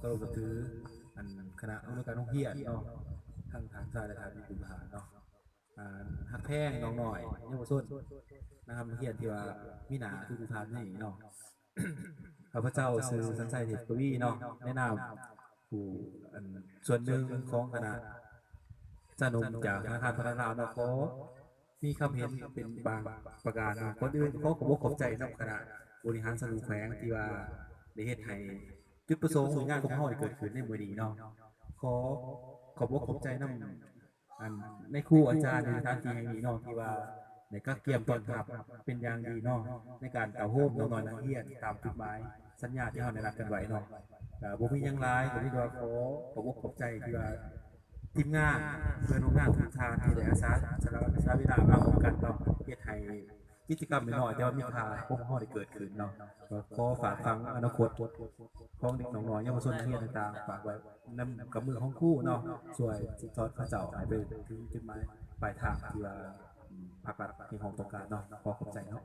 ເຄົາລົບນັບຖື ອັນ ຄະນະອຳນວຍການໂຮງຮຽນເນາະ ທັງທ່ານຊາຍ ແລະ ທ່ານຍິງ ທຸກໆທ່ານເນາະ ອ່າ ຮັກແພງນ້ອງນ້ອຍເຍົາວະຊົນ ນະ ນັກຮຽນທີ່ວ່າມີໜ້າທຸກໆທ່ານນີ້ເນາະ. ຂ້າພະເຈົ້າຊື່ ສັນໄຊ ເທບກະວີເນາະ ໃນນາມຜູ້ ອັນ ສ່ວນໜຶ່ງຂອງຄະນະຊາວໜຸ່ມຈາກທະນາຄານພັດທະນາລາວເນາະ ຂໍມີຄຳເຫັນເປັນບາງປະການເນາະ. ກ່ອນອື່ນ ຂໍຂອບອົກຂອບໃຈນຳຄະນະບໍລິຫານຊາວໜຸ່ມແຂວງ ທີ່ວ່າໄດ້ເຮັດໃຫ້ຈຸດປະສົງ ຫຼື ງານຂອງເຮົາໄດ້ເກີດຂຶ້ນໃນມື້ນີ້ເນາະ. ຂໍຂອບອົກຂອບໃຈນຳ ອັນ ນາຍຄູອາຈານໃນສະຖານທີ່ແຫ່ງນີ້ເນາະ ທີ່ວ່າໄດ້ກະກຽມຕ້ອນຮັບເປັນຢ່າງດີເນາະ ໃນການເຕົ້າໂຮມນ້ອງໆນັກຮຽນຕາມຈຸດໝາຍສັນຍາທີ່ເຮົາໄດ້ນັດກັນໄວ້ເນາະ. ກະບໍ່ມີຫຍັງຫຼາຍ ກະມີແຕ່ວ່າຂໍຂອບອົກຂອບໃຈທີ່ວ່າທີມງານ ເພື່ອນຮ່ວມງານທຸກທ່ານທີ່ໄດ້ອາສາສະເວລາມາຮ່ວມກັນເນາະ ເຮັດໃຫ້ ກິດຈະກຳນ້ອຍໆ ແຕ່ວ່າມີຄ່າຂອງເຮົາໄດ້ເກີດຂຶ້ນເນາະ. ກໍຂໍຝາກຝັງອະນາຄົດຂອງເດັກນ້ອຍເຍົາວະຊົນນັກຮຽນຕ່າງໆ ຝາກໄວ້ນຳກຳມືຂອງຄູເນາະ ຊ່ວຍສືບທອດເຂົາເຈົ້າໃຫ້ໄປເຖິງຈຸດໝາຍປາຍທາງທີ່ວ່າ ອາ ພາກລັດຮຽກຮ້ອງຕ້ອງການເນາະ. ຂໍຂອບໃຈເນາະ.